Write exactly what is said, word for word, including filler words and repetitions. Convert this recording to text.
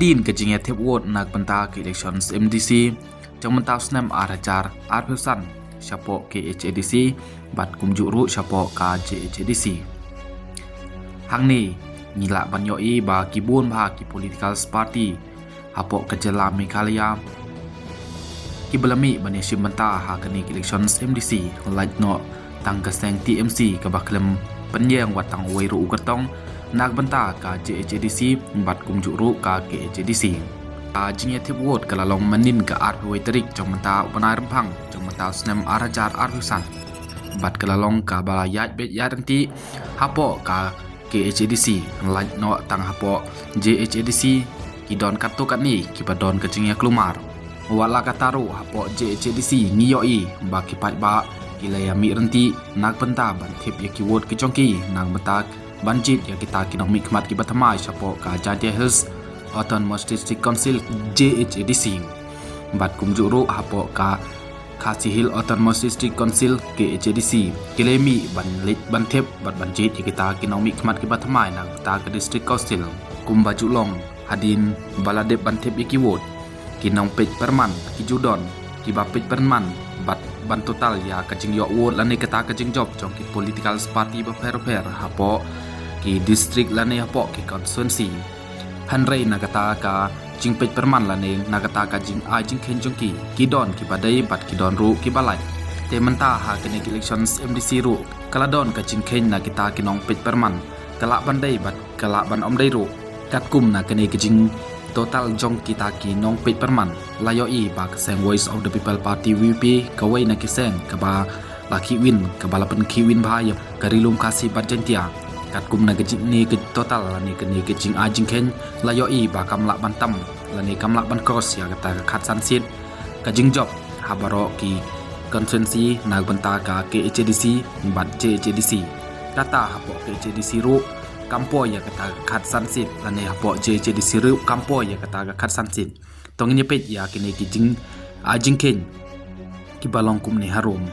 Hadien ka jingïathep vote na ka bynta ka election MDC jong mynta u snem ar hajar arphew san shapoh KHADC bad kumjuh ruh shapoh ka JHADC. Hangne ngi lah ban ïohi ba ki bun bha ki political party hapoh ka jylla Meghalaya kiba la mih ban ïashim bynta ha kane ka election MDC, lait noh tang ka seng TMC kaba khlem pynïeng wat tang uwei ruh u kyrtong na ka bynta ka JHADC bad kumjuh ruh ka KHADC. Ka jingïathep vote ka la long mynnin ka arphew wei tarik jong mynta u bnai Rymphang jong mynta u snem ar hajar arphew san bad ka la long kaba la ïaid beit ïaid ryntih hapoh ka KHADC, lait noh tang hapoh JHADC ki don katto katne kiba don ka jingïakulmar. Wat la katta ruh hapoh JHADC ngi ïohi ba ki paidbah ki la ïamih ryntih na ka bynta ban thep ïa ki vote ki jong ki na ka bynta ban jied ïa kita ki nongmihkhmat kiba thymmai shapoh ka Jaintia Hills Autonomous District Council, JHADC, bad kumjuh ruh hapoh ka Khasi Hills Autonomous District Council, KHADC, ki la mih ban leit ban thep bad ban jied ïa kita ki nongmihkhmat kiba thymmai na ka bynta ka District Council. Kumba ju long, hadien ba la dep ban thep ïa ki vote, ki nongpeit pyrman ki ju don kiba peit pyrman bad ban total ïa ka jingïoh vote lane kata ka jingjop jong ki political party bapher bapher hapoh ki district lane hapoh ki constituency. Hynrei na kata ka jingpeit pyrman lane na kata ka jingai jingkheiñ jong ki, ki don kiba dei bad ki don ruh kiba lait. Te mynta ha kane ka election MDC ruh ka la don ka jingkheiñ na kita ki nongpeit pyrman, ka lah ban dei bad ka lah ban ym dei ruh. Katkum na kane ka jingtotal jong kita ki nongpeit pyrman, la ïohi ba ka seng Voice of the People Party, VPP, kawei na ki seng kaba la khihwin, kaba la pynkhihwin bha ïa ka Ri Lum Khasi bad Jaintia. Katkum na ka jing, ne ka total lane kane ka jingai jingkheiñ, la ïohi ba kam lah ban tam lane kam lah ban cross ïa kata ka khatsan seat ka jingjop ha baroh ki constituency na ka bynta ka KHADC bad JHADC. Kata hapoh KHADC ruh kam poi ïa kata ka khatsan seat lane hapoh JHADC ruh kam poi ïa kata ka khatsan seat. To ngin ïa peit ïa kine ki jingai jingkheiñ kiba long kumne harum.